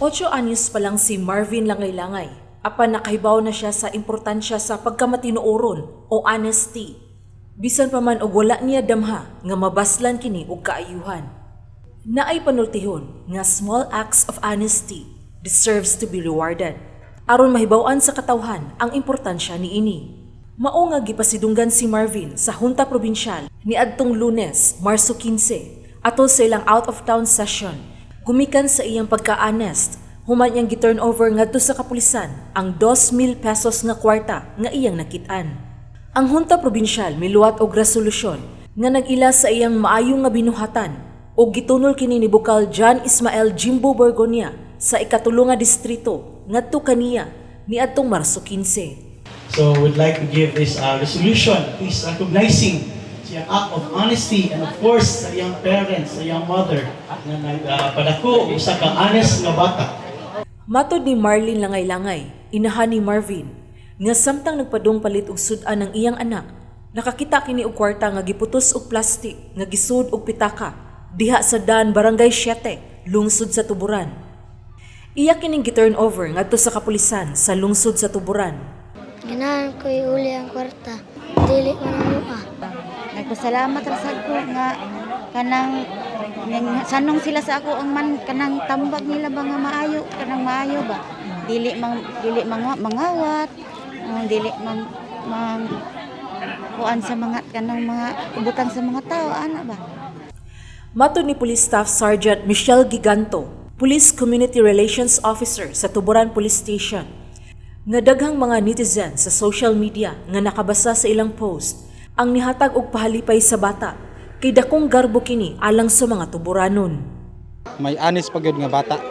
8 anyos pa lang si Marvin Langay-Langay, apan nakahibaw na siya sa importansya sa pagkamatinuoron o honesty. Bisan pa man og wala niya damha nga mabaslan kini og kaayuhan. Naay panultihon nga small acts of honesty deserves to be rewarded. Aron mahibaw-an sa katawhan ang importansya niini. Mao nga gipasidunggan si Marvin sa Junta Probinsyal niadtong Lunes, Marso 15, atol sa ilang out of town session, gumikan sa iyang pagka-honest human iyang gi-turn over ngadto sa kapulisan ang 2,000 pesos nga kwarta nga iyang nakit-an. Ang Junta Probinsyal miluwat og resolusyon nga nag-ila sa iyang maayo nga binuhatan ug gitunol kini ni Bukal John Ismael Jimbo Borgonia sa ikatulo nga distrito ngadto kaniya niadtong Marso 15. So we'd like to give this resolution, please, recognizing siyang act of honesty and, of course, sa iyang parents, sa iyang mother nga nagpadako usa ka honest nga bata. Matod ni Marlene Langay-Langay, inahan ni Marvin, nga samtang nagpadung palit og sud-an ang iyang anak, nakakita kini og kwarta nga giputos og plastik nga gisud og pitaka diha sa Dan Barangay 7, lungsod sa Tuburan. Iya kining gi-turn over ngadto sa kapulisan sa lungsod sa Tuburan. Ganahan ko iuli ang kwarta. Dili ko na mua. Nagpasalamat ra sad ko nga kanang sanong sila sa ako ang man kanang tambag nila ba nga maayo, kanang maayo ba, dili mang mangawat, dili mang mang kuan sa mga kanang mga butang sa mga tao ana ba. Matod ni Police Staff Sergeant Michelle Giganto, Police Community Relations Officer sa Tuburan Police Station, nga daghang mga netizen sa social media nga nakabasa sa ilang post ang nihatag og pahalipay sa bata kay dakong garbo kini alang sa mga Tuburanon. May honest pa gyud nga bata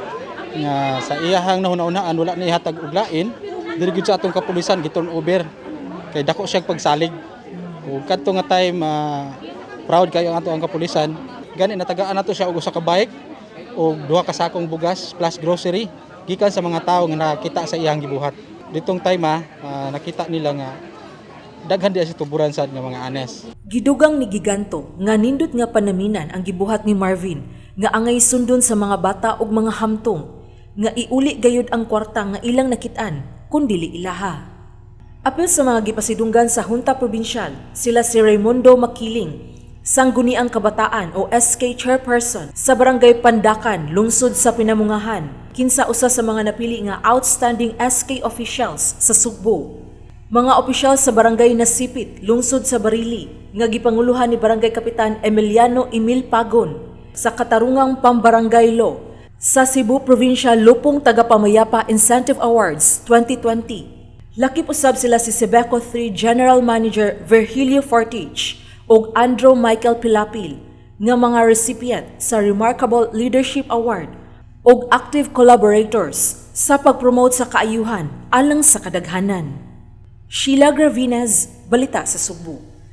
nga sa iyahang nahuna-unaan wala na ihatag og lain, diri gyud sa atong kapulisan gi-turn over kay dako siya pagsalig. Ug kadto nga time, proud kayo ang ato ang kapulisan. Gani natagaan nato siya og usa ka bike og duha ka sakong bugas plus grocery gikan sa mga tawo nga nakita sa iyang gibuhat. Ditong time nakita nila nga daghan diya sa Tuburan sad nga mga honest. Gidugang ni Giganto nga nindot nga panaminan ang gibuhat ni Marvin nga angay sundon sa mga bata ug mga hamtong nga iuli gayud ang kwarta nga ilang nakit-an kun dili ilaha. Apil sa mga gipasidunggan sa Junta Probinsyal, sila si Raimundo Makiling, Sangguniang Kabataan o SK Chairperson sa Barangay Pandakan, lungsod sa Pinamungahan, kinsa usa sa mga napili nga outstanding SK officials sa Sugbo. Mga opisyal sa Barangay Nasipit, lungsod sa Barili, nga gipanguluhan ni Barangay Kapitan Emiliano Emil Pagon sa Katarungang Pambarangay Law sa Cebu Provincial Lupong Tagapamayapa Incentive Awards 2020. Lakip usab sila si Cebeco 3 General Manager Virgilio Fortich ug Andrew Michael Pilapil nga mga recipient sa Remarkable Leadership Award ug active collaborators sa pag-promote sa kaayuhan alang sa kadaghanan. Sheila Gravines, Balita sa Sugbo.